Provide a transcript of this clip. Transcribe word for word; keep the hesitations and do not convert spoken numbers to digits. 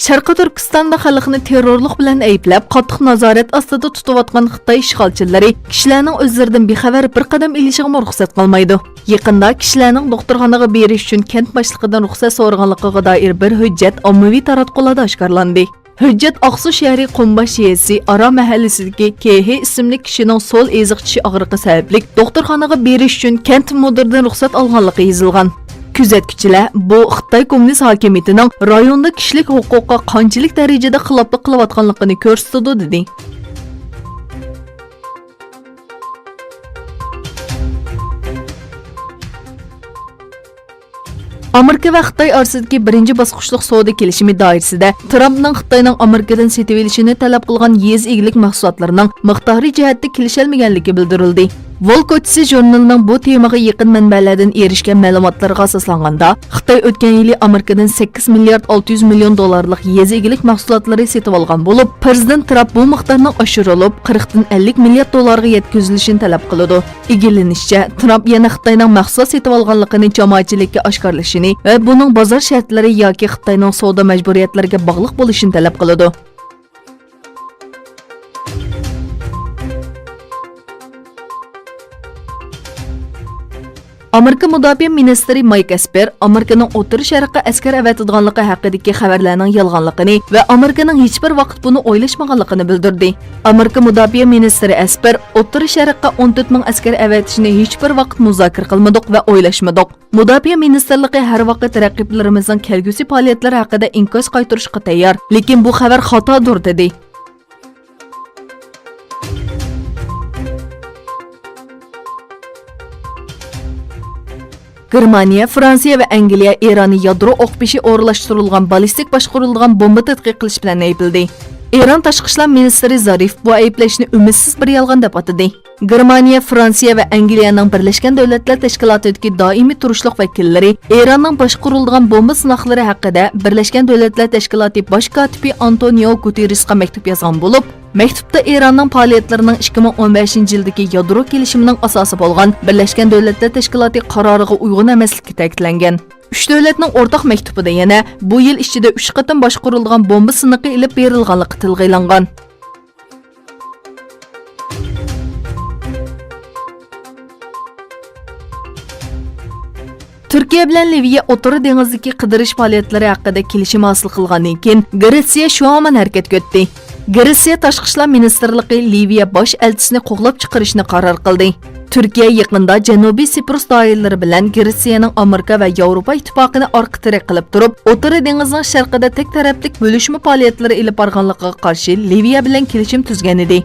شەرقىي تۈركىستاندا خەلقنى تېررورلۇق بىلەن ئەيىبلەپ، قاتتىق نازارەت ئاستىدا تۇتۇۋاتقان خىتاي ئىشغالچىلىرى كىشىلەرنىڭ ئۆزلىرىدىن بىخەۋەر بىر قەدەم ئېلىشىغىمۇ رۇخسەت قىلمايدۇ. يېقىندا كىشىلەرنىڭ دوختۇرخانىغا بېرىش ئۈچۈن كەنت باشلىقىدىن رۇخسەت سورىغانلىقىغا دائىر بىر ھۆججەت ئاممىۋى تاراتقۇلاردا ئاشكارىلاندى. ھۆججەت ئاقسۇ شەھىرى قۇمباش يېزىسى ئارا مەھەللىسىدىكى كېھې ئىسىملىك كىشىنىڭ سول ئېزىق چىشى ئاغرىقى سەۋەبلىك دوختۇرخانىغا بېرىش ئۈچۈن كەنت مۇدىرىدىن رۇخسەت ئالغانلىقى يېزىلغان. كۆزەتكۈچىلەر بۇ خىتاي كوممۇنىست ھاكىمىيىتىنىڭ رايوندا كىشىلىك ھوقۇققا قانچىلىك دەرىجىدە خىلاپلىق قىلىۋاتقانلىقىنى كۆرسىتىدۇ، دېدى. ئامېرىكا ۋە خىتاي ئارىسىدىكى بىرىنچى باسقۇچلۇق سودا كېلىشىمى دائىرىسىدە ترامپنىڭ خىتاينىڭ ئامېرىكىدىن سېتىۋېلىشىنى تەلەپ قىلغان يېزا ئىگىلىك مەھسۇلاتلىرىنىڭ مىقدارى جەھەتتە كېلىشەلمىگەنلىكى بىلدۈرۈلدى. ۋول كوچىسى ژۇرنىلىنىڭ بۇ تېمىغا يېقىن مەنبەلەردىن ئېرىشكەن مەلۇماتلىرىغا ئاساسلانغاندا، خىتاي ئۆتكەن يىلى ئامېرىكىدىن سەككىز مىليارد ئالتە يۈز مىليون دوللارلىق يېزا ئىگىلىك مەھسۇلاتلىرى سېتىۋالغان بولۇپ، پىرېزىدېنت ترامپ بۇ مىقدارنىڭ ئاشۇرۇلۇپ، قىرىقتىن ئەللىك مىليارد دوللارغا يەتكۈزۈلۈشىنى تەلەپ قىلىدۇ. ئىگىلىنىشىچە، ترامپ يەنە خىتاينىڭ مەھسۇلات سېتىۋالغانلىقىنى جامائەتچىلىككە ئاشكارىلىشىنى ۋە بۇنىڭ بازار شەرتلىرى ياكى خىتاينىڭ سودا مەجبۇرىيەتلىرىگە باغلىق بولۇشىنى تەلەپ قىلىدۇ. ئامېرىكا مۇداپىئە مىنىستىرى مايك ئەسپېر ئامېرىكىنىڭ ئوتتۇرا شەرققە ئەسكەر ئەۋەتىدىغانلىقى ھەققىدىكى خەۋەرلەرنىڭ يالغانلىقىنى ۋە ئامېرىكىنىڭ ھېچبىر ۋاقىت بۇنى ئويلاشمىغانلىقىنى بىلدۈردى. ئامېرىكا مۇداپىئە مىنىستىرى ئەسپېر ئوتتۇرا شەرققە ئون تۆت مىڭ ئەسكەر ئەۋەتىشنى ھېچبىر ۋاقىت مۇزاكىرە قىلمىدۇق ۋە ئويلاشمىدۇق. مۇداپىئە مىنىستىرلىقى ھەر ۋاقىت رەقىبلىرىمىزنىڭ كەلگۈسى پائالىيەتلىرى ھەققىدە ئىنكاس قايتۇرۇشقا تەييار، لېكىن بۇ خەۋەر خاتادۇر، دېدى. گېرمانىيە، فرانسىيە ۋە ئەنگلىيە ئىراننى يادرو ئوقپېشى ئورۇنلاشتۇرۇلغان بالىستىك باشقۇرۇلىدىغان بومبا تەتقىق قىلىش بىلەن ئەيىبلىدى. ئىران تاشقى ئىشلار مىنىستىرى زارىف بۇ ئەيىبلەشنى ئۈمىدسىز بىر يالغان دەپ ئاتىدى. گېرمانىيە، فرانسىيە ۋە ئەنگلىيەنىڭ بىرلەشكەن دۆلەتلەر تەشكىلاتىدىكى دائىمىي تۇرۇشلۇق ۋەكىللىرى ئىراننىڭ باشقۇرۇلىدىغان بومبا سىناقلىرى ھەققىدە بىرلەشكەن دۆلەتلەر تەشكىلاتى باش كاتىپى ئانتونىئو گۇتېررېسقا مەكتۇپ يازغان بولۇپ، مەكتۇپتا ئىراننىڭ پائالىيەتلىرىنىڭ ئىككى مىڭ ئون بەشىنچى يىلدىكى يادرو كېلىشىمىنىڭ ئاساسى بولغان بىرلەشكەن دۆلەتلەر تەشكىلاتى قارارىغا ئۇيغۇن ئەمەسلىكى تەكىتلەنگەن. ئۈچ دۆلەتنىڭ ئورتاق مەكتۇبىدا يەنە بۇ يىل ئىچىدە ئۈچ قېتىم باشقۇرۇلىدىغان بومبا سىنىقى ئېلىپ بېرىلغانلىقى تىلغا ئېلىنغان. تۈركىيە بىلەن لىۋىيە ئوتتۇرا دېڭىزدىكى قىدىرىش پائالىيەتلىرى ھەققىدە كېلىشىم ھاسىل قىلغاندىن كېيىن، گرېتسىيە شۇ ھامان ھەرىكەتكە ئۆتتى. گرېتسىيە تاشقى ئىشلار مىنىستىرلىقى لىۋىيە باش ئەلچىسىنى قوغلاپ چىقىرىشنى قارار قىلدى. تۈركىيە يېقىندا جەنۇبىي سىپرۇس دائىرىلىرى بىلەن گرېتسىيەنىڭ ئامېرىكا ۋە ياۋروپا ئىتتىپاقىنى ئارقا تىرەك قىلىپ تۇرۇپ، ئوتتۇرا دېڭىزنىڭ شەرقىدە تەك تەرەپلىك بۆلۈشمە پائالىيەتلىرى ئېلىپ بارغانلىقىغا قارشى لىۋىيە بىلەن كېلىشىم تۈزگەنىدى.